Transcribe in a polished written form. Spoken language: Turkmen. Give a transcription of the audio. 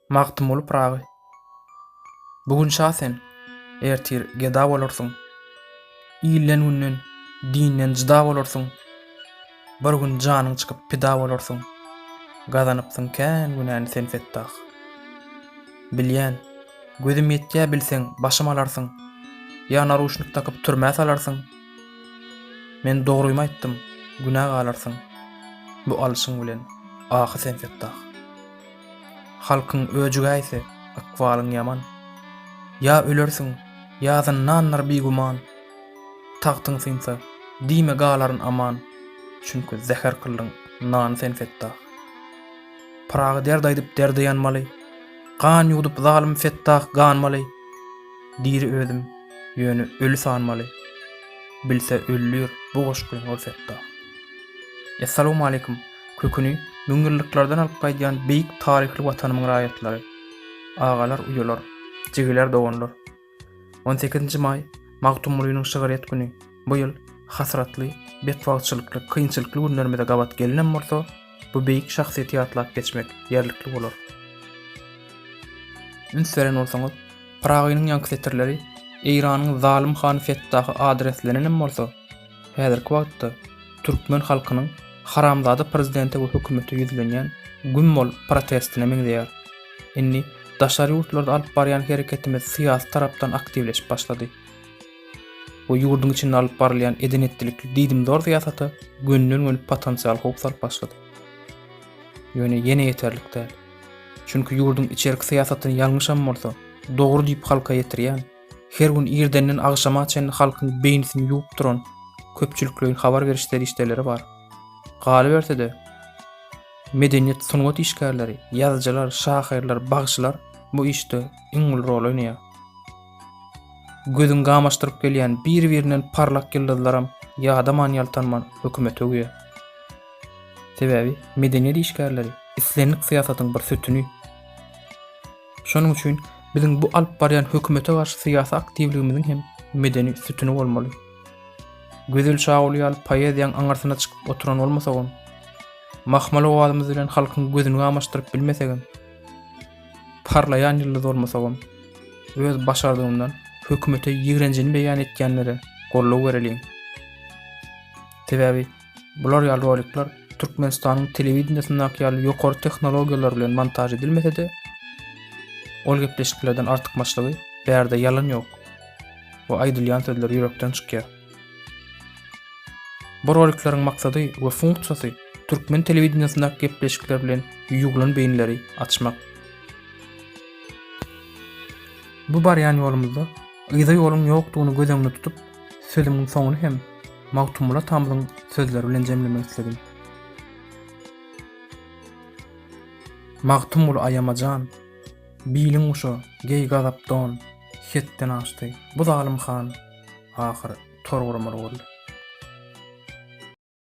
Magtymguly Pyragy Bu gün şa sen, ertir geda bolarsyň. Ilden-günden, dinden jyda bolarsyň. Bir gün janyň çykyp pida bolarsyň. Gazanypsyň kän günäni sen Fetdah. Bilýän, gözüm ýetýä bilseň başym alarsyň. Ýa naruşnik dakyp türmä salarsyň. Men dogrymy aýtdym, günä galarsyň. Bu alyşyň bilen ahy sen Fetdah. Halkyň öjügäýse, ykbalyň ýaman. Ýa ölersiň, ýa zyndandyr bigüman. Tagtyň synsa, diýme galaryn aman, Çünki zäher kyldyň nany sen Fettah. Pyragy dert aýdyp derde ýanmaly, Gan ýuwdup zalym Fettah ganmaly. Diri özüm, ýöne öli sanmaly, Bilse öldür bu goşgyny ol Fettah. Essalawmaleýkim! Köküni müňýyllyklardan alyp gaýdýan beýik taryhly Watanymyň raýatlary! Agalar, uýalar, jigiler, doganlar! On sekizinji maý, Magtymgulynyň şygryýet güni bu ýyl hasratly, betbagtçylykly, kynçylykly günlerimize gabat gelenem bolsa, bu beýik şahsyýeti ýatlap geçmek ýerlikli bolar. Üns beren bolsaňyz, Pyragynyň ýaňky setirleri Eýranyň zalym hany Fettaha adreslenenem bolsa, Häzirki wagtda türkmen halkynyň haramzada prezidente we hökümete ýüzlenýän güm bol protestine meňzeýär. Indi daşary ýurtlarda alyp barýan hereketimiz syýasy tarapdan aktiwleşip başlady. We ýurduň içinde alyp barylýan eden-etdilikli diýdimzor syýasata gönden-göni potensial howp salyp başlady. Ýöne ýene ýeterlik däl. Çünki ýurduň içerki syýasatyny ýalňyşam bolsa, dogry diýip halka ýetirýän, Her gün irdenden agşama çenli halkyň beýnisini ýuwup duran köpçülikleýin habar beriş serişdeleri bar. Galyberse-de, medeniýet, sungat işgärleri, ýazyjylar, şahyrlar, bagşylar bu işde iň uly rol oýnaýar. Gözüňi gamaşdyryp gelýän bir-birinden parlak ýyldyzlaram ýadaman-ýaltanman hökümete öwýär. Sebäbi medeniýet işgärleri islendik syýasatyň bir sütüni. Şonuň üçin biziň bu alyp barýan hökümete garşy syýasy aktiwligimiziň hem medeni sütüni bolmaly. Gözel Şaguly ýaly poeziýaň aňyrsyna çykyp oturan bolmasagam, mahmal owazymyz bilen halkyň gözüni gamaşdyryp bilmesegem, parlaýan ýyldyz bolmasagam, öz başardygymdan hökümete ýigrenjini beýan etýänlere goldaw bereliň. Sebäbi Bular ýaly rolikler Türkmenistanyň telewideniýesindäki ýaly ýokary tehnologiýalar bilen montaž edilmese-de, ol gepleşiklerden artykmaçlygy bärde ýalan ýok we aýdylýan sözler ýürekden çykýar. Bu rolikleriň maksady we funksiýasy türkmen telewideniýesindäki gepleşikler bilen ýuwlan beýnileri açmak. Bu barýan ýolumyzda yza ýoluň ýokdugyny göz öňünde tutup, sözümiň soňuny hem Magtymguly atamyzyň sözleri bilen jemlemek isledim. Magtymguly aýama jan, Biliň guşa, geý gazap don, Hetden aşdy, bu zalym han, Ahyr tor guramaly boldy.